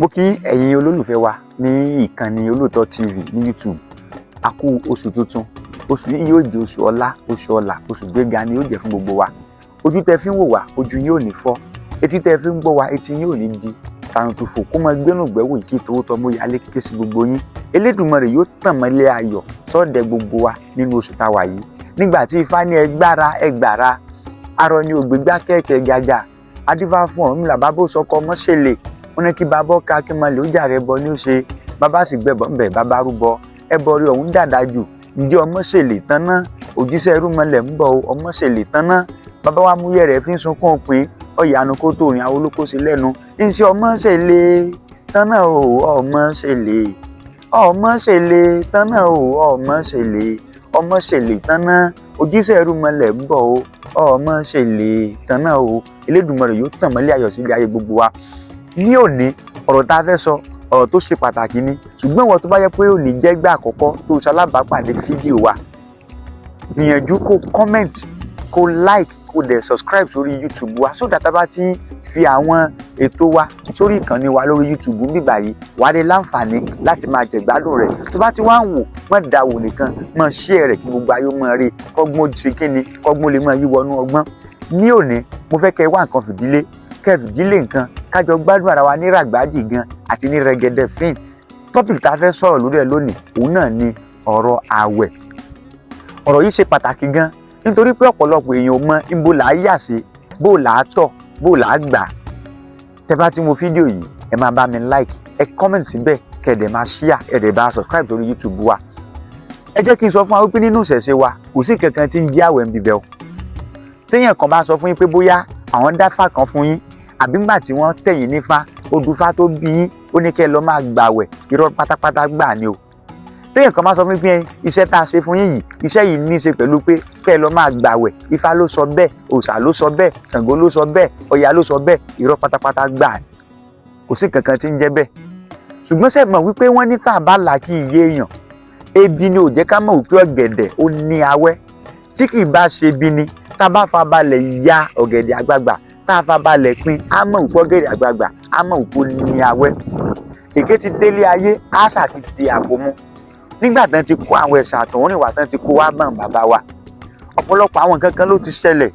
Mo kí ẹ̀yin olólùfẹ́ wa ní ìkànnì Olóòótọ́ TV ní YouTube. A kú oṣù tuntun. Oṣù yìí yóò jẹ́ oṣù ọlá, oṣù ọlà, oṣù gbéga ni yóò jẹ́ fún gbogbo wa. Ojú tẹ fi ń wò wá, ojú yín ò ní fọ́. Etí tẹ fi ń gbọ́ wa, etí yín ò ní di. Tàrùntùfò kó máa gbénú gbẹ́wò kí towó tọmọ yálé ké sí gbogbo yín. Elédùmarè yóò tàn mọ́lẹ̀ ayọ̀ sọ́ọ̀dẹ̀ gbogbo wa nínú oṣù táwa yìí. Nígbà tí Ifá ní ẹgbára ẹgbàra, arọ ni ògbégbá kẹ̀kẹ́ gàgà. Adífá fún Ọ̀rúnmìlà, bàbá ó sọkọ mọ́ṣẹ̀lẹ̀. Wọ́n ní kí bàbá ọ̀ka kí mọ̀lẹ́ ó jàre ẹbọ ní ó ṣe. Bàbá sì gbẹ̀bọ̀ ńbẹ̀, bàbá rúbọ. Ẹbọ rí ọ̀hún dàda jù. Ǹjẹ́ ọmọ ṣèlè tán ná? Òjíṣẹ́ irúnmọlẹ̀ ń bọ̀ o, ọmọ ṣèlè tán ná. Bàbá wa mú yẹ̀rẹ̀ fi ń sunkún òpin. Ọ̀yànú kó tó rìn àwọn olóko sí lẹ́nu. Ǹṣe ọmọ ṣèlè tán ná o, ọmọ ṣèlè. Ọmọ ṣèlè tán ná o, ọmọ ṣèlè. Ọmọ ṣèlè tán ná. Òjíṣẹ́ irúnmọlẹ̀ ń bọ̀ o, ọmọ ṣèlè tán ná o. Elédùmarè yóò tàn mọ́lẹ̀ ayọ̀ sílé ayé gbogbo wa. Ní òní, ọ̀rọ̀ tá a fẹ́ sọ, ọ̀rọ̀ tó ṣe pàtàkì ni. Ṣùgbọ́n ìwọ tó bá yẹ pé òní jẹ́ gbà àkọ́kọ́ tó ṣalábàápàdé fídíò wa, gbìyànjú kó comment, kó like, kó dẹ̀ subscribe sórí YouTube wa, so that a bá ti ń fi àwọn ètò wa sórí ìkànnì wa lórí YouTube nígbà yìí, wàá lè láǹfààní láti máa jẹ̀gbádùn rẹ̀. Tó bá ti wá ń wò, má dá wò nìkan, má share rẹ̀ kí gbogbo ayé máa rí, kọ́gbọ́n ṣe kíni, kọ́gbọ́n lè máa yí wọnú ọgbọ́n. Ní òní, mo fẹ́ kẹ́ ẹ wá nǹkan fìdílé, kẹ́ ẹ fìdílé nǹkan, kájọ gbádùn ara wa ní ràgbájì gan àti ní rẹ̀gẹ̀dẹ̀ fín. Topic tá a fẹ́ sọ̀rọ̀ lórí ẹ̀ lónìí, òun náà ni ọ̀rọ̀ àwẹ̀. Ọ̀rọ̀ yìí ṣe pàtàkì gan, nítorí pé ọ̀pọ̀lọpọ̀ èèyàn ò mọ ibo là á yà sí, bó là á tọ̀, bó là á gbà. Tẹ́ bá ti wo fídíò yìí, ẹ máa bá mi like, ẹ comment síbẹ̀, kẹ́ ẹ dẹ̀ máa share, ẹ dẹ̀ bá subscribe sórí YouTube wa. Ẹ jẹ́ kí n sọ fún wa wípé nínú ìṣẹ̀ṣe wa, kò sí kankan tí ń jẹ́ àwẹ̀ ń bíbẹ̀ o. Téèyàn kan bá sọ fún yín pé bóyá àwọn dáfà kan fún yín, àbí ńgbà tí wọ́n tẹ̀yìn nífá, odùfá tó bí yín ó ní kẹ́ ẹ lọ máa gbàwẹ̀, irọ́ pátápátá gbà ni o. Téèyàn kan bá sọ fún yín pé iṣẹ́ tá a ṣe fún yín yìí, iṣẹ́ yìí ní í ṣe pẹ̀lú pé kẹ́ ẹ lọ máa gbàwẹ̀, Ifá ló sọ bẹ́ẹ̀, òòṣà ló sọ bẹ́ẹ̀, Ṣàngó ló sọ bẹ́ẹ̀, Ọya ló sọ bẹ́ẹ̀, irọ́ pátápátá gbà ni. Kò sí kankan tí ń jẹ́ bẹ́ẹ̀. Ṣùgbọ́n ṣe mọ̀ wípé wọ́n ní tá a bá là kí iye èèyàn, ebi ni ò jẹ́ ká mọ̀ wípé ọ̀gẹ̀dẹ̀ ó ní awẹ́. Tí kì í bá ṣe bí ni tá a bá fa balẹ̀ ya ọ̀gẹ̀dẹ̀ àgbagbà, tá a fa balẹ̀ pín, á mọ̀ wípé ọ̀gẹ̀dẹ̀ àgbagbà, á mọ̀ wípé ó ní awẹ́. Èké ti délé ayé, àṣà ti di àpò mu. Nígbà tán ti kó àwọn ẹ̀sà àtọ̀húnrìnwá, tán ti kó wá bàn bàbá wa, ọ̀pọ̀lọpọ̀ àwọn nǹkan kan ló ti ṣẹlẹ̀.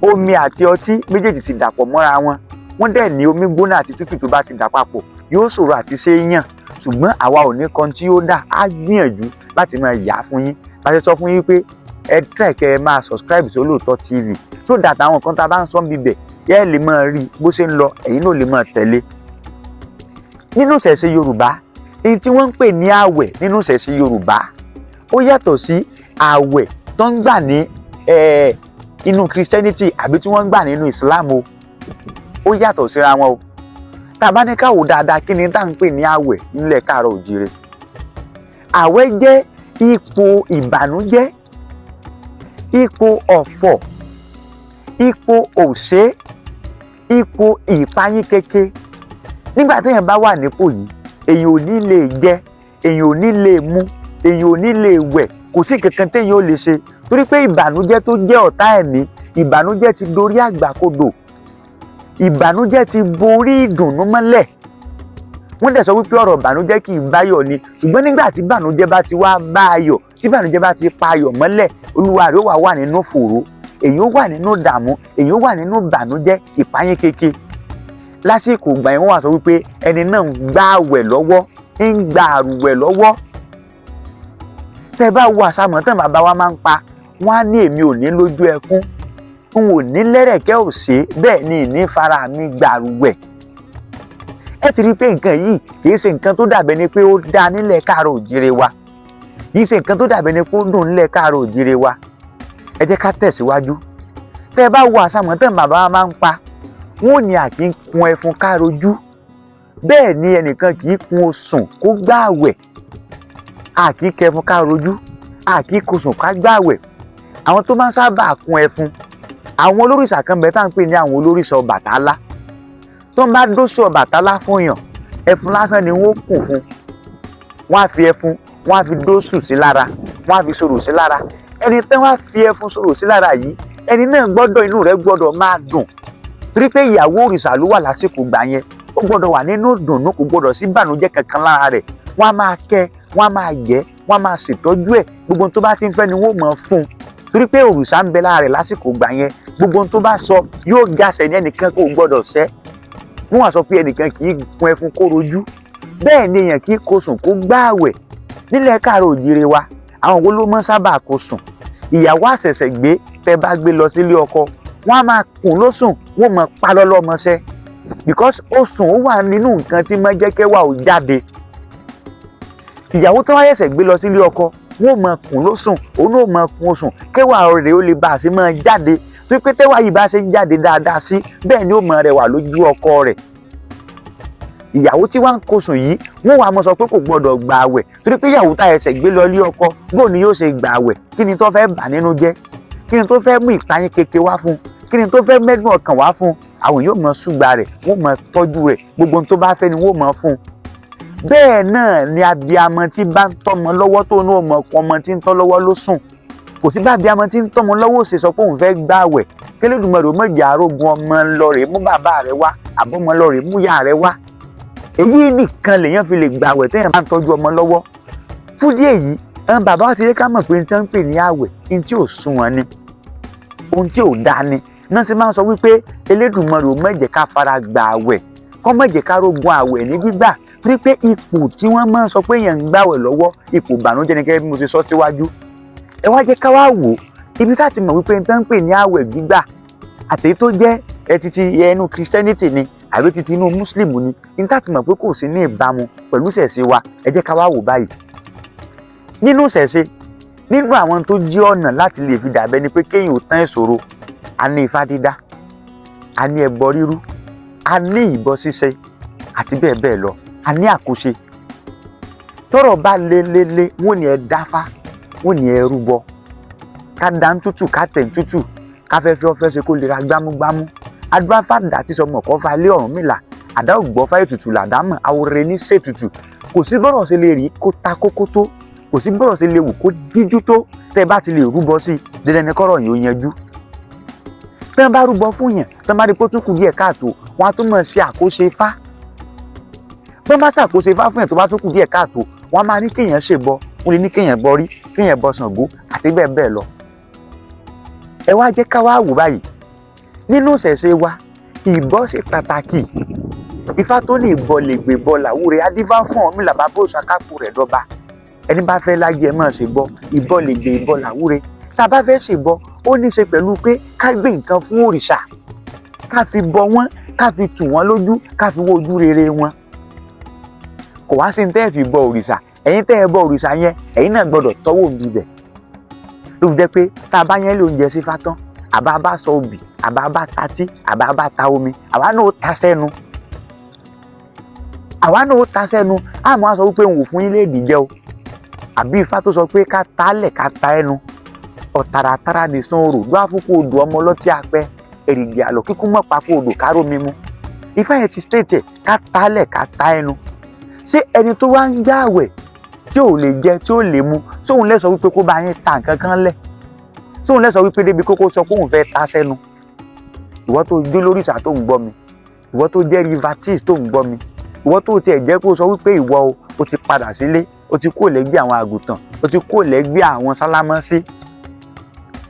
Omi àti ọtí méjèèjì ti dàpọ̀ mọ́ra wọn. Wọ́n dẹ̀ ní omi gbóná àti tútù tó bá ti dà papọ̀, yóò ṣòro àti ṣe é yàn. Ṣùgbọ́n àwa ò ní kan tí ó dà, á gbìyànjú láti máa yà á fún yín. Láti sọ fún yín pé ẹ try kẹ́ ẹ máa subscribe sí Olóòótọ́ TV, so that àwọn nǹkan tá a bá ń sọ bíbẹ̀ yẹ́ ẹ lè máa rí bó ṣe ń lọ, ẹ̀yin náà lè máa tẹ̀lé. Nínú ìṣẹ̀ṣe Yorùbá, èyí tí wọ́n ń pè ní àwẹ̀ nínú ìṣẹ̀ṣe Yorùbá, ó yàtọ̀ sí àwẹ̀ tó ń gbà ní inú Christianity àbí tí wọ́n ń gbà nínú Islam o. Ó yàtọ̀ síra wọn o. Tá a bá ní ká wò dáadáa, kí ni tá à ń pè ní àwẹ̀ nílẹ̀ káàárọ̀ òjíire? Àwẹ̀ jẹ́ ipò ìbànújẹ́, ipò ọ̀fọ̀, ipò òṣè, ipò ìpayínkeke. Nígbà téèyàn bá wà nípò yìí, èèyàn ò ní lè jẹ, èèyàn ò ní lè mu, èèyàn ò ní lè wẹ̀, kò sí kankan téèyàn ò lè ṣe, torí pé ìbànújẹ́ tó jẹ́ ọ̀tá ẹ̀mí, ìbànújẹ́ ti dorí àgbàkodò, ìbànújẹ́ ti borí ìdùnnú mọ́lẹ̀. Wọ́n dẹ̀ sọ wípé ọ̀rọ̀ ìbànújẹ́ kì í báyọ̀ ni. Ṣùgbọ́n nígbà tí ìbànújẹ́ bá ti wá bá ayọ̀, tí ìbànújẹ́ bá ti pa ayọ̀ mọ́lẹ̀, olúwa rẹ̀ ó wà wà nínú fòró, èyí ó wà nínú ìdààmú, èyí ó wà nínú ìbànújẹ́, ìpayín keke. Lásìkò ìgbà yẹn, wọ́n wá sọ wípé ẹni náà ń gbà àwẹ̀ lọ́wọ́, ń gba àrùwẹ̀ lọ́wọ́. Tẹ́ ẹ bá wo àsámọ̀ tán bàbá wa máa ń pa, wọ́n á ní èmi ò ní lójú ẹkún, n ò ní lẹ́rẹ̀kẹ́ ò ṣe bẹ́ẹ̀ ni ìní fara mi gbàrúwẹ̀. Ẹ ti rí i pé nǹkan yìí kì í ṣe nǹkan tó dàbẹ̀ ni pé ó dáa nílẹ̀ káàárọ̀ òjíire wa, kì í ṣe nǹkan tó dàbẹ̀ ni pé ó dùn nílẹ̀ káàárọ̀ òjíire wa. Ẹ jẹ́ ká tẹ̀síwájú. Tẹ́ ẹ bá wo àsámọ̀ tán bàbá wa máa ń pa, wọ́n ò ní àkí ń kun ẹfun károjú, bẹ́ẹ̀ ni ẹnìkan kì í kun osùn kó gbààwẹ̀. Àkí kẹfun károjú, àkí kosùn ká gbààwẹ̀. Àwọn tó máa ń sábà kun ẹfun, àwọn olórìṣà kan bẹ tá à ń pè ní àwọn olórìṣà Ọbàtálá. Tó ń bá dóṣù Ọbàtálá fún yàn, ẹfun lásán ni wọ́n kùn fún. Wọ́n á fi ẹfun, wọ́n á fi dóṣù sí lára, wọ́n á fi sọ̀rọ̀ sí lára. Ẹni tí wọ́n á fi ẹfun sọ̀rọ̀ sí lára yìí, ẹni náà gbọ́dọ̀, inú rẹ̀ gbọ́dọ̀ máa dùn, torí pé ìyàwó òrìṣà ló wà lásìkò gbà yẹn. Ó gbọ́dọ̀ wà nínú ìdùnnú, kò gbọ́dọ̀ sí ìbànújẹ́ kankan lára rẹ̀. Wọ́n á máa kẹ́, wọ́n á máa gẹ̀, wọ́n á máa ṣètọ́jú ẹ̀. Gbogbo ohun tó bá ti ń fẹ́ ni wọ́n mọ̀ fún un, torí pé òrìṣà ń bẹ lára rẹ̀ lásìkò gbà yẹn. Gbogbo ohun tó bá sọ yóò gàṣẹ ní, ẹnìkan kò gbọ́dọ̀ ṣẹ́. Wọ́n wá sọ pé ẹnìkan kì í kun ẹfun kó rojú, bẹ́ẹ̀ ni èèyàn kì í kó sùn kó gbààwẹ̀. Nílẹ̀ káàró òjìrè wa, àwọn wo ló mọ́ sábà kó sùn? Ìyàwó àṣẹ̀ṣẹ̀ gbé, tẹ́ bá gbé lọ sílé ọkọ, wọ́n á máa kùn lósùn, wọ́n mọ̀ pa lọ́lọ́mọṣẹ́, because ó sùn, ó wà nínú nǹkan tí mọ́ jẹ́ kẹ́wà ò jáde. Ìyàwó tó wá ṣẹ̀ṣẹ̀ gbé lọ sílé ọkọ, wọ́n mọ̀ kùn lósùn, òun náà mọ̀ kùn sùn, kẹ́wà rẹ̀ ó lè bá a ṣe máa jáde. Pípé tẹ́wà yìí bá ṣe ń jáde dáadáa sí, bẹ́ẹ̀ ni ó mọ̀ rẹwà lójú ọkọ rẹ̀. Ìyàwó tí wọ́n ń kó sùn yìí, wọ́n wàá mọ̀ sọ pé kò gbọ́dọ̀ gbà àwẹ̀, torí pé ìyàwó tá ẹsẹ̀ gbé lọ ilé ọkọ, bóun ni yóò ṣe gbà àwẹ̀? Kí ni tó fẹ́ bà nínú jẹ́? Kí ni tó fẹ́ mú ìpayín keke wá fún? Kí ni tó fẹ́ mẹ́dùn ọkàn wá fún? Àwọn yóò mọ ṣùgbà rẹ̀, wọ́n mọ tọ́jú rẹ̀, gbogbo ohun tó bá fẹ́ ni wọ́n mọ fún un. Bẹ́ẹ̀ náà ni abiyamọ tí bá ń tọ́mọ lọ́wọ́, tó ní ọmọ ọmọ tí ń tọ́ lọ́wọ́ ló sùn. Kò sí bá abiyamọ tí ń tọ́mọ lọ́wọ́ ṣe sọ pé òun fẹ́ gbààwẹ̀. Kélédùmarè ó mọ̀jà arógun ọmọ lọ rèé mú bàbá rẹ̀ wá, àbọ̀mọ lọ rèé mú ìyá rẹ̀ wá. Èyí nìkan lèèyàn fi lè gbààwẹ̀, téèyàn bá ń tọ́jú ọmọ lọ́wọ́. Fún díẹ̀ yìí, àwọn bàbá wa ti rí ká mọ̀ pé ní tí wọ́n ń pè ní àwẹ̀, ní tí ò sunwọ̀n ni, ohun tí ò dáa ni náà sì máa ń sọ wípé Elédùmarè ó má jẹ́ ká fara gbà àwẹ̀, kó má jẹ́ ká rógun àwẹ̀ ní gbígbà, torí pé ipò tí wọ́n máa ń sọ pé èèyàn ń gbàwẹ̀ lọ́wọ́, ipò ìbànújẹ́ ni, gẹ́gẹ́ bí mo ṣe sọ síwájú. Ẹ wá jẹ́ ká wá wò ó, ibi tá ti mọ̀ wípé n tán ń pè ní àwẹ̀ gbígbà, àtèyí tó jẹ́ ẹ titi ẹnu Christianity ni àbí titi inú Muslim ni, ní tá ti mọ̀ pé kò sí ní ìbámu pẹ̀lú ìṣẹ̀ṣe wa. Ẹ jẹ́ ká wá wò báyìí. Nínú ìṣẹ̀ṣe, nínú àwọn tó jí ọ̀nà láti lè fi dàbẹ́ ni pé kéèyàn ò tán ìṣòro, a ní ifá dídá, a ní ẹbọ rírú, a ní ìbọ ṣíṣe àti bẹ́ẹ̀ bẹ́ẹ̀ lọ, a ní àkóṣe. Tọ́rọ̀ bá le le le, wọ́n ní ẹ dáfá, wọ́n ní ẹ rúbọ, ká dá ń tútù, ká tẹ̀ ń tútù, ká fẹ́ fi ọfẹ́ ṣe kó lè ra gbámúgbámú. Adúláfàdà tí sọmọ kọ́ fa ilé Ọ̀rúnmìlà, àdá ògbọ́fá, ètùtù làdámọ̀, àwòrán ní ṣètùtù. Kò sí bọ́rọ̀ ṣe lè rí kó ta kókó tó, kò sí bọ́rọ̀ ṣe lè wù kó díjú tó, tẹ́ ẹ bá ti lè rúbọ sí i, dandan ni kọ́rọ̀ yìí ó yanjú. Tẹ́ ẹ bá rúbọ fún yàn, tẹ́ ẹ bá rí pé ó tún kù díẹ̀ káàtó, wọ́n á tún mọ̀ ṣe àkóso ifá. Bí wọ́n bá ṣàkóso ifá fún yàn, tó bá tún kù díẹ̀ káàtó, wọ́n á máa ní kéèyàn ṣèbọ, wọ́n lè ní kéèyàn bọ rí, kéèyàn bọ Ṣàngó àti bẹ́ẹ̀ bẹ́ẹ̀ lọ. Ẹ wá jẹ́ ká wá wò báyìí. Nínú ìṣẹ̀ṣe wa, ìbọ ṣe pàtàkì. Ifá tó ní ìbọ lè gbè bọ làwúre, adífá fún Ọ̀rúnmìlà, bàbá òòṣà kápò rẹ̀ dọ́ba. Ẹni bá fẹ́ láyé, ẹ máa ṣe bọ. Ìbọ lè gbè ìbọ làwúre. Tá a bá fẹ́ ṣèbọ, ó ní í ṣe pẹ̀lú pé ká gbé nǹkan fún òrìṣà, ká fi bọ wọ́n, ká fi tù wọ́n lójú, ká fi wó ojú rere wọn. Kò wá sí ní tẹ́ ẹ fi bọ òrìṣà. Ẹ̀yin tẹ́ ẹ bọ òrìṣà yẹn, ẹ̀yin náà gbọ́dọ̀ tọ́wọ́ òbí bẹ̀. Ló fi jẹ́ pé tá a bá yẹn lé oúnjẹ sí fátán, àbá bá sọ obì, àbá bá tatí, àbá bá ta omi, àwa náà ó ta sẹ́nu, àwa náà ó ta sẹ́nu. Àmọ́ a sọ wípé òun ò fún yín léèdì jẹ́ o, àbí ifá tó sọ pé ká tálẹ̀, ká ta ẹnu ọ̀tàràtàrà nìsan orò ló àfúkù odò ọmọ ọlọ́tí apẹ́ èrìgì àlọ́ kíkún mọ́ papò odò káró mímu. Ifá yẹn ti state ẹ̀, ká tálẹ̀, ká ta ẹnu. Ṣé ẹni tó wá ń gbààwẹ̀, tí ò lè jẹ, tí ò lè mu, tóun lẹ sọ wípé kó bá yín ta nǹkan kan lẹ̀? Tóun lẹ sọ wípé débi kókó sọ pé òun fẹ́ ta sẹ́nu? Ìwọ tó jó lóríṣà tó ń gbọ́ mi, ìwọ tó jẹ́ rivatist tó ń gbọ́ mi, ìwọ tó tiẹ̀ jẹ́ kó sọ wípé ìwọ o ti padà sílé, o ti kúrò lẹ́gbẹ́ àwọn àgùntàn, o ti kúrò lẹ́gbẹ́ àwọn sálámọ́sí,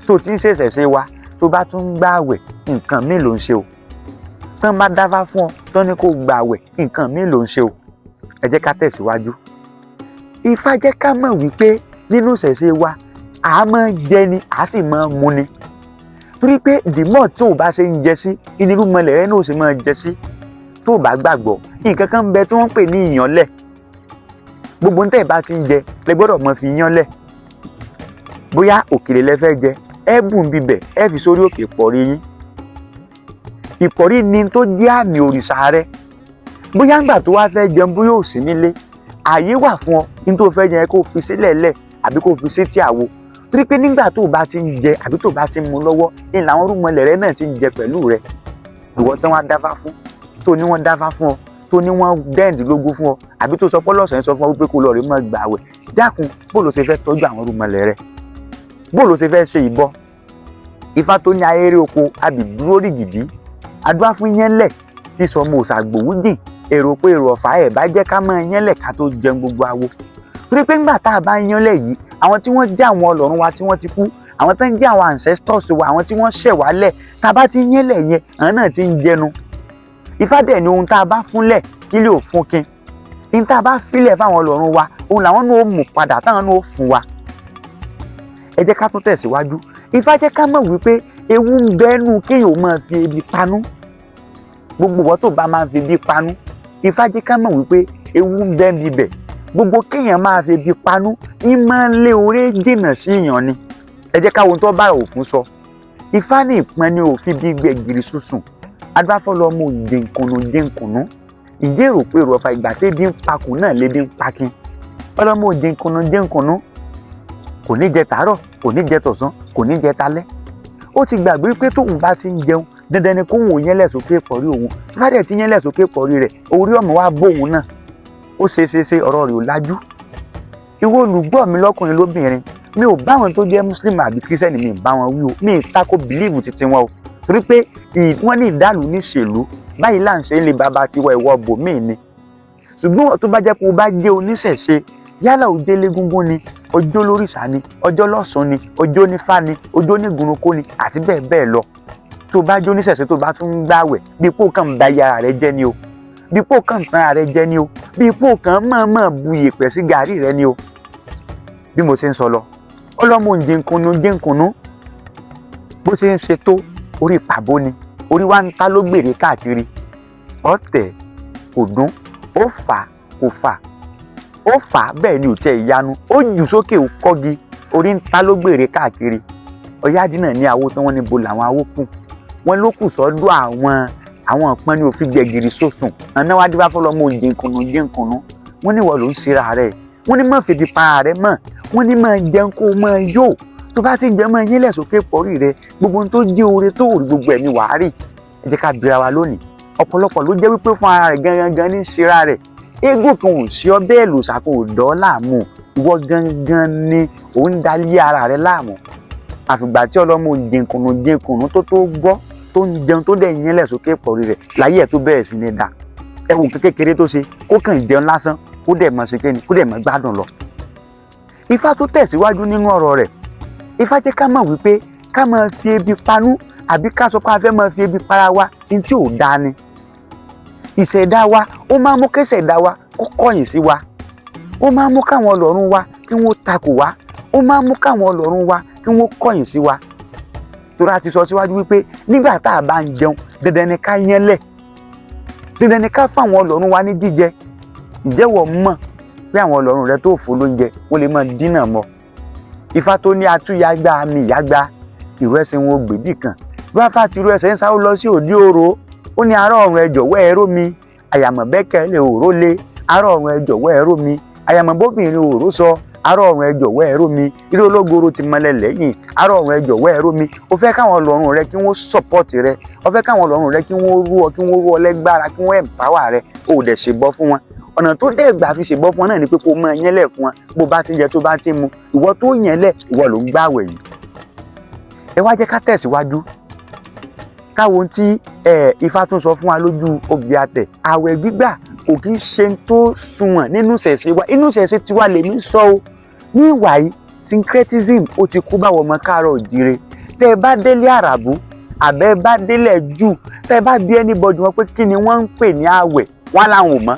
tó ti ń ṣẹ̀ṣẹ̀ ṣe wa, tó bá tún ń gbààwẹ̀, nǹkan míì ló ń ṣe o. Tán bá dáfá fún ọ, tán ní kó gbààwẹ̀, nǹkan míì ló ń ṣe o. Ẹ jẹ́ ká tẹ̀síwájú. Ifá jẹ́ ká mọ̀ wípé nínú ìṣẹ̀ṣe wa, à á máa jẹ ni, à á sì máa mu ni, torí pé dìmọ̀ tó o bá ṣe ń jẹ sí, inírúmọlẹ̀ rẹ náà ó sì máa jẹ sí. Tó o bá gbàgbọ́, nǹkan kan ń bẹ tí wọ́n ń pè ní ìyànlẹ̀. Gbogbo ń tẹ́ ẹ̀ bá ti ń jẹ lẹ gbọ́dọ̀ mọ fi yánlẹ̀. Bóyá òkèlè lẹ fẹ́ jẹ, ẹ bùn bíbẹ̀, ẹ fi sórí òkè ìpọ̀rí yín. Ìpọ̀rí ni tó jẹ́ àmì òrìṣà rẹ. Bóyá ńgbà tó wá fẹ́ jẹun, bóyá ò sí nílé, ààyè wà fún ọ ní tó fẹ́ jẹun, kó fi sílẹ̀ lẹ̀ àbí kó fi sétí àwo, torí pé nígbà tó o bá ti ń jẹ àbí tó o bá ti ń mu lọ́wọ́ ní làwọn rúmọlẹ̀ rẹ náà ti ń jẹ pẹ̀lú rẹ. Ìwọ tán wá dáfá fún, tó ní wọ́n dáfá fún ọ, tó ní wọ́n dẹ́ǹdínlógún fún ọ, àbí tó sọ pé lọ́sàn-án sọ fún ọ wípé kó lọ rí mọ́ gbààwẹ̀, dákun, bó ló ṣe fẹ́ tọ́jú àwọn rúmọlẹ̀ rẹ? Bó ló ṣe fẹ́ ṣe ìbọ? Ifá tó ní ayéré oko abì dúró rìgìdí, adúlá fún yẹn lẹ̀ tí sọmọ òṣàgbòwú jìn. Èrò pé èrò ọ̀fà ẹ̀ bá jẹ́ ká máa yánlẹ̀ ká tó jẹun gbogbo awo, torí pé ńgbà tá a bá yánlẹ̀ yìí, àwọn tí wọ́n jẹ́ àwọn ọlọ́run wa tí wọ́n ti kú, àwọn tó ń jẹ́ àwọn ancestors wa, àwọn tí wọ́n ṣẹ̀ wálẹ̀, tá a bá ti yánlẹ̀ yẹn, àwọn náà ti ń jẹnu. Ifá dẹ̀ ni ohun tá a bá fúnlẹ̀ kí lè ò fún kin ní tá a bá filẹ̀ fáwọn ọlọ́run wa, òun làwọn náà ó mú padà táwọn náà ó fún wa. Ẹ jẹ́ ká tún tẹ̀síwájú. Ifá jẹ́ ká mọ̀ wípé ewu ń bẹ́nu kéèyàn máa fi ebi panú. Gbogbo ìwọ tó bá máa fi ebi panú, Ifá jẹ́ ká mọ̀ wípé ewu ń bẹ níbẹ̀. Gbogbo kéèyàn máa fi ebi panú ní máa ń lé oore jìnnà sí èèyàn ni. Ẹ jẹ́ ká wo ohun tó bá òfin sọ. Ifá ní ìpọn ni òfin bí gbẹ̀gìrì sùsùn adúbáfọ́lọ́mù jìnkùnú jìnkùnú ìjẹ́ èrò pé èrò ọ̀fà ìgbà tébi ń pakùn náà lébi ń pakin. Ọlọ́mọ jìnkùnú jìnkùnú kò ní jẹ tàárọ̀, kò ní jẹ tọ̀sán, kò ní jẹ talẹ́. Ó ti gbàgbé pé tóun bá ti ń jẹun, dandan ni kóun ò yẹn lẹ̀ sókè pọ̀rí òun. Tó bá dẹ̀ ti yẹn lẹ̀ sókè pọ̀rí rẹ̀, orí ọmọ wa bóun náà. Ó ṣe ṣe ṣe, ọ̀rọ̀ rẹ̀ ò lájú. Ìwọ olùgbọ́ mi lọ́kùnrin lóbìnrin, mi ò bá wọn tó jẹ́ Muslim àbí Christian, mi ì bá wọn wí o. Mi ì tako belief titi wọn o, torí pé wọ́n ní ìdálù níṣèlú báyìí là ń ṣe ń lè bàbá tiwa ìwọ bòmíì ni. Ṣùgbọ́n tó bá jẹ́ pé o bá jẹ́ oníṣẹ̀ṣe, yálà o jẹ́ légúngún ni, ọjọ́ lórìṣà ni, ọjọ́ lọ́sùn ni, ọjọ́ nífá ni, ọjọ́ nígunukó ni, àti bẹ́ẹ̀ bẹ́ẹ̀ lọ, tó bá jẹ́ oníṣẹ̀ṣe, tó bá tún ń gbàwẹ̀, bí ipò kan ń ba iye ara rẹ jẹ́ ni o, bí ipò kan ń tan ara rẹ jẹ́ ni o, bí ipò kan mọ̀ọ́mọ̀ bu yèpẹ̀ sí gàrí rẹ ni o. Bí mo ṣe ń sọ lọ, ọlọ́mọ jẹnkunu jẹnkunu bó ṣe ń ṣe tó orí pàbó ni orí wa ń ta ló gbèrè káàkiri. Ọ̀tẹ̀ kò dún, ó fà kò fà, ó fà bẹ́ẹ̀ ni ò tiẹ̀ ìyanu, ó jù sókè, ó kọ́gi, orí ń ta ló gbèrè káàkiri. Ọ̀yádínà ní awo tí wọ́n ní bo làwọn awó kù wọ́n ló kù sọ́dọ̀ àwọn ìpọ́n ní òfin gbẹ̀gìrì sọ̀sùn àná wá díbá fọlọ́mọ jẹnkunu jẹnkunu. Wọ́n ní wọ́n ló ń ṣera rẹ̀, wọ́n ní má febi pa rẹ̀ mọ́, wọ́n ní máa jẹun kó máa yó. Tó bá ti jẹun, máa yín sókè pọ̀rí rẹ̀. Gbogbo ohun tó jẹ́ oore tó rí, gbogbo ẹ̀ ni wàá rí. Ẹ jẹ́ ká bira wa lónìí. Ọ̀pọ̀lọpọ̀ ló jẹ́ wípé fún ara rẹ̀ gangan ní ṣera rẹ̀. Eégún kan ò sí ọ bẹ́ẹ̀, lòṣà kan ò dọ́ láàmú. Ìwọ gangan ni òun dalí ara rẹ̀ láàmú. Àfìgbà tí ọlọ́mọ jẹnkùnú jẹnkùnú tó gbọ́, tó ń jẹun, tó dẹ̀ yín lẹ̀ sókè pọ̀rí rẹ̀, láyé ẹ̀ tó bẹ̀rẹ̀ sí ní dà. Ẹ wò kékeré tó ṣe, kó kàn jẹun lásán, kó dẹ̀ mọ̀ ṣe kéni, kó dẹ̀ mọ̀ gbádùn lọ. Ifá tó tẹ̀síwájú nínú ọ̀rọ̀ rẹ̀. Ifá jẹ́ ká mọ̀ wípé ká máa fi ebi panú àbí ká sọ pé a fẹ́ máa fi ebi para wa ní tí ò dáa ni. Ìṣẹ̀dá wa, ó máa ń mú kẹ́sẹ̀dá wa kó kọ̀yìn sí wa, ó máa ń mú káwọn ọlọ́run wa kí wọ́n takò wá, ó máa ń mú káwọn ọlọ́run wa kí wọ́n kọ̀yìn sí wa. Torí a ti sọ síwájú wípé nígbà tá a bá ń jẹun, dandan ni ká yẹn lẹ̀, dandan ni ká fáwọn ọlọ́run wa ní jíjẹ. Ǹjẹ́ wọ́n mọ̀ pé àwọn ọlọ́run rẹ tó fò lóúnjẹ, wọ́n lè máa dínà mọ́? Ifá tó ní atúyàgbá àmì ìyàgbá ìrú ẹsẹ̀ wọn ò gbèbí kan bí wọ́n fà ti irú ẹsẹ̀ ń sáré lọ sí òdi òro. Ó ní ará ọ̀run, ẹ jọ̀wọ́ ẹ ró mi, àyàmọ̀ bẹ́kẹ̀ lè òró lé. Ará ọ̀run, ẹ jọ̀wọ́ ẹ ró mi, àyàmọ̀ bóbìnrin òró sọ. Ará ọ̀run, ẹ jọ̀wọ́ ẹ ró mi, irú ológoro ti mọlẹ̀ lẹ́yìn. Ará ọ̀run, ẹ jọ̀wọ́ ẹ ró mi. Ó fẹ́ káwọn ọlọ́run rẹ kí wọ́n support rẹ, ó fẹ́ káwọn ọlọ́run rẹ kí wọ́n rú ọ, kí wọ́n rú ọ lẹ́gbára, kí wọ́n empower rẹ, ó dẹ̀ ṣèbọ fún wọn. Ọ̀nà tó dẹ̀ gbà fi ṣèbọ fún wọn náà ni pé kó máa yẹn lẹ̀ fún wọn bó bá ti jẹ, tó bá ti mu. Ìwọ tó yẹn lẹ̀, ìwọ ló ń gbàwẹ̀ yìí. Ẹ wá jẹ́ ká tẹ̀síwájú, káwọn tí Ifá tún sọ fún wa lójú obì àtẹ̀. Àwẹ̀ gbígbà kò kí ń ṣe tó sunwọ̀n nínú ìṣẹ̀ṣe wa. Inú ìṣẹ̀ṣe tiwa lèmi sọ o. Ní ìwà yìí, syncretism ó ti kú báwọn ọmọ káàárọ̀ òjìire. Tẹ́ ẹ bá délé àràbù àbẹ́ bá délẹ̀ jù, tẹ́ ẹ bá bí anybody wọn pé kí ni wọ́n ń pè ní àwẹ̀, wọ́n làwọn ò mọ̀.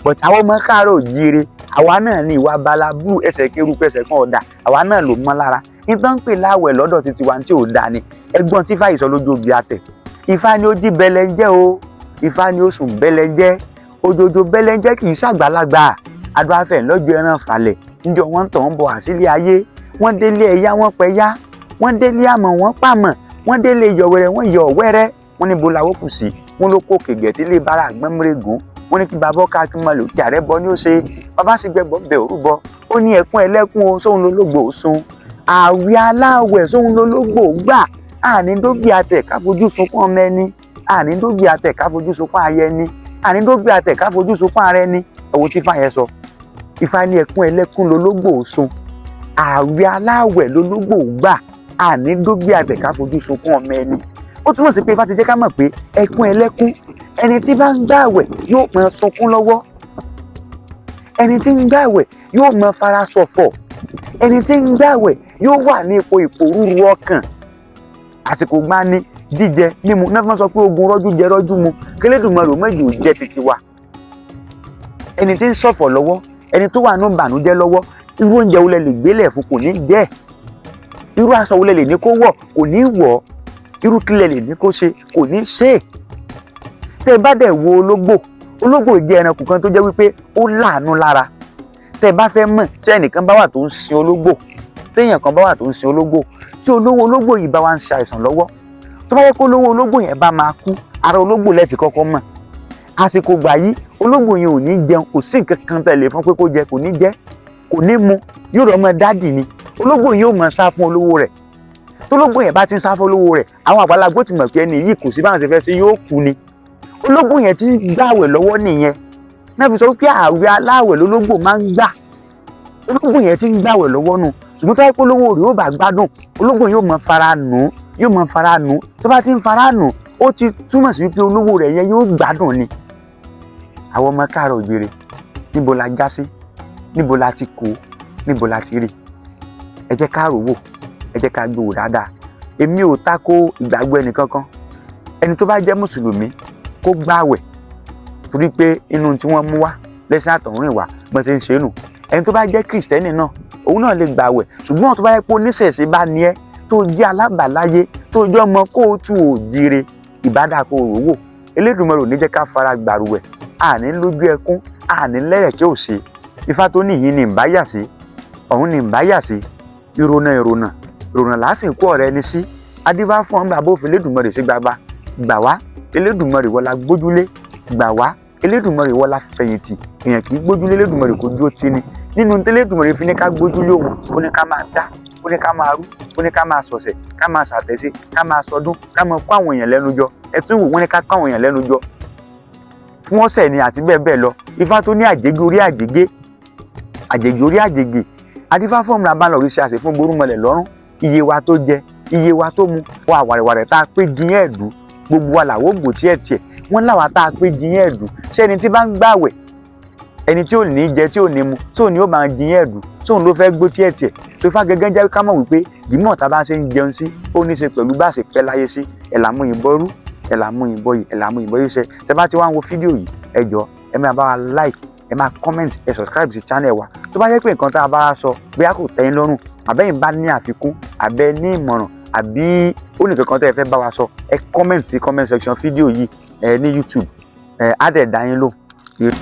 But àwọn ọmọ káàárọ̀ òjìire, àwa náà ní ìwà balabú, ẹsẹ̀ kéruku, ẹsẹ̀ kan ọ̀dà, àwa náà ló mọ́ lára. Nítorí ń pè láwẹ̀ lọ́dọ̀ títí wa tí ò dáa ni. Ẹgbọ́n tí Ifá yìí sọ lójú obì àtẹ̀. Ifá ni ó jí bẹlẹńjẹ́ o, Ifá ni ó sùn bẹlẹńjẹ́, òjòjò bẹlẹńjẹ́ kì í ṣàgbàlagbà. Adúláfẹ̀ lọ́jọ́ ẹran falẹ̀ níjọ́ wọ́n ń tàn ń bọ̀ àsílẹ̀ ayé. Wọ́n délé ẹ̀yá, wọ́n pẹ̀yá, wọ́n délé àmọ̀, wọ́n pàmọ̀, wọ́n délé yọ̀wẹ̀rẹ̀, wọ́n yọ̀ wẹ́rẹ́. Wọ́n níbo làwọ́ kù sí? Wọ́n ló kó kègẹ̀ tí lè bára àgbọ̀nmọ́rẹ́gùn. Wọ́n ní kí bàbá ọkà kí wọ́n lò kí ààrẹ bọ ní ó ṣe. Bàbá sì gbẹbọ bẹ òrúbọ. Ó ní ẹkún ẹlẹ́kún o, sóhun lológbò sun? Àwẹ̀ aláwẹ̀, sóhun lológbò gbà? Àní dógbì àtẹ̀ ká fojú sunkún ọmọ ẹni, àní dógbì àtẹ̀ ká fojú sunkún ayẹ ẹni, àní dógbì àtẹ̀ ká fojú sunkún ara ẹni. Ẹ̀wọ̀n tí Ifá yẹn sọ. Ifá ní ẹkún ẹlẹ́kún lológbò sun, àwẹ̀ aláwẹ̀ lológbò gbà, àní dógbì àtẹ̀ ká fojú sunkún ọmọ ẹni. Ó túmọ̀ sí pé Ifá ti jẹ́ ká mọ̀ pé ẹkún ẹlẹ́kún, Ẹni tí bá ń gbààwẹ̀ yóò máa sunkún lọ́wọ́. Ẹni tí ń gbààwẹ̀ yóò máa fara ṣọ̀fọ̀. Ẹni tí ń gbààwẹ̀ yóò wà ní ipò ìpòrúru ọkàn. Àsìkò gbá ní jíjẹ mímu náà fi máa sọ pé ogun rọ́jú jẹ rọ́jú mu, k'Elédùmarè ó méjì ò jẹ́ titi wa. Ẹni tí ń ṣọ̀fọ̀ lọ́wọ́, ẹni tó wà ní ìbànújẹ́ lọ́wọ́, irú oúnjẹ wo lẹ lè gbélẹ̀ fún? Kò ní jẹ. Irú aṣọ wo lẹ lè ní kó wọ̀? Kò ní wọ̀. Irú kí lẹ lè ní kó ṣe? Kò ní ṣe é. Tẹ́ ẹ bá dẹ̀ wo ológbò, ológbò jẹ́ ẹranko kan tó jẹ́ wípé ó láàánú lára. Tẹ́ ẹ bá fẹ́ mọ̀, tí ẹnìkan bá wà tó ń sin ológbò, téèyàn kan bá wà tó ń sin ológbò, tí olówó ológbò yìí bá wá ń ṣe àìsàn lọ́wọ́, tó bá yẹ kó olówó ológbò yẹn bá máa kú, ara ológbò lẹ́ẹ̀tì kọ́kọ́ mọ̀. Àsìkò gbà yìí, ológbò yẹn ò ní jẹun. Kò sí nǹkan kan tẹ̀lé fún pé kó jẹ, kò ní jẹ, kò ní mu, yóò rọ ọmọ dádì ni. Ológbò yìí yóò máa sá fún olówó rẹ̀. Tólógbò yẹn bá ti ń sá fún olówó rẹ̀, àwọn àgbàlagbò ti mọ̀ pé ẹni yìí, kò sí báwọn ṣe fẹ́ ṣe, yóò kú ni. Ológbò yẹn ti ń gbàwẹ̀ lọ́wọ́ nìyẹn náà fi sọ pé àwẹ̀ aláwẹ̀ lólógbò máa ń gbà. Ológbò yẹn ti ń gbàwẹ̀ lọ́wọ́ nù. Ṣùgbọ́n tó yẹ kó olówó rẹ̀ ó bá gbádùn, ológbò yóò máa fara nù, yóò máa fara nù. Tó bá ti ń fara nù, ó ti túmọ̀ sí wípé olówó rẹ̀ yẹn yóò gbádùn ni. Àwọn ọmọ káàárọ̀ òjìrè, níbo la já sí? Níbo la ti kó? Níbo la ti rí? Ẹ jẹ́ ká rò wò, ẹ jẹ́ ká gbé wò dáadáa. Èmi ò tako ìgbàgbọ́ ẹnìkankan. Ẹni tó bá jẹ́ mùsùlùmí, kó gbààwẹ̀, torí pé inú tí wọ́n mú wá lẹ́sìn àtọ̀húnrìn wá bọ́n ṣe ń ṣe nù. Ẹni tó bá jẹ́ kìrìsìtẹ́nì náà, òun náà lè gbààwẹ̀. Ṣùgbọ́n tó bá yẹ pé oníṣẹ̀ṣe bá ní ẹ́, tó jẹ́ alábàláyé, tó jẹ́ ọmọ kóòtù òjire, ìbádà kó rò wò. Elédùmarè ò ní jẹ́ ká fara gbàrúwẹ̀, àní lójú ẹkún, àní lẹ́rẹ̀kẹ́ ò ṣe. Ifá tó níyìn ní ìbá yà sí, ọ̀hún ní ìbá yà sí. Ìrònà ìrònà ìrònà lásìkò ọ̀rẹ́ ẹni sí. Adífá fún ọ̀nà bàbá òfin Elédùmarè sí gbagba. Gbà wá, Elédùmarè, wọlá gbójúlé. Gbà wá, Elédùmarè, wọlá fẹ̀yìntì. Èèyàn kì í gbójúlé Elédùmarè kò dúró tì ní. Nínú tElédùmarè fi ní ká gbójúlé òun, ó ní ká máa dá, ó ní ká máa rú, ó ní ká máa sọ̀sẹ̀, ká máa ṣàtẹ̀sí, ká máa sọdún, ká máa kó àwọn èèyàn lẹ́nu jọ. Ẹ tún wò, wọ́n ní ká kó àwọn èèyàn lẹ́nu jọ fún ọ̀sẹ̀ ni, àti bẹ́ẹ̀ bẹ́ẹ̀ lọ. Ifá tó ní àjègé orí àjègé, àjègé orí àjègé, adífá fún ọmọ abálọ̀rí ṣe àṣẹ fún gbórúmọlẹ̀ lọ́rùn. Iye wa tó jẹ, iye wa tó mu wà, wàrẹ̀wàrẹ̀ tá a pé jiyàn ẹ̀dú, gbogbo wa làwọ̀ gbò tiẹ̀ tiẹ̀. Wọ́n láwa tá a pé jiyàn ẹ̀dú. Ṣé ẹni tí bá ń gbàwẹ̀, ẹni tí ò ní jẹ, tí ò ní mu, tí ò ní ó máa jiyàn ẹ̀dú, tí òun ló fẹ́ gbó tiẹ̀ tiẹ̀? Tó ifá gẹ́gẹ́ jẹ́ ká mọ̀ wípé dìímọ̀ tá a bá ṣe ń jẹun sí, ó ní í ṣe pẹ̀lú bá a ṣe pẹ́ láyé sí. Ẹ̀ là mú ìbọn rú, ẹ̀ là mú ìbọn yìí, ẹ̀ là mú ìbọn yìí ṣe. Tẹ bá ti wá ń wo fídíò yìí, ẹ jọ̀ọ́, ẹ máa bá wa like, ẹ máa comment, ẹ subscribe sí channel wa. Tó bá jẹ́ pé nǹkan tá a bá sọ bóyá kò tẹ́ yín lọ́rùn, àbẹ́yìn bá ní àfikún, àbẹ́ ní ìmọ̀ràn, àbí ó ní kankan tẹ́ ẹ fẹ́ bá wa sọ, ẹ comment sí comment section fídíò yìí ẹ ní YouTube. Ẹ á dẹ̀ dá yín lóhùn.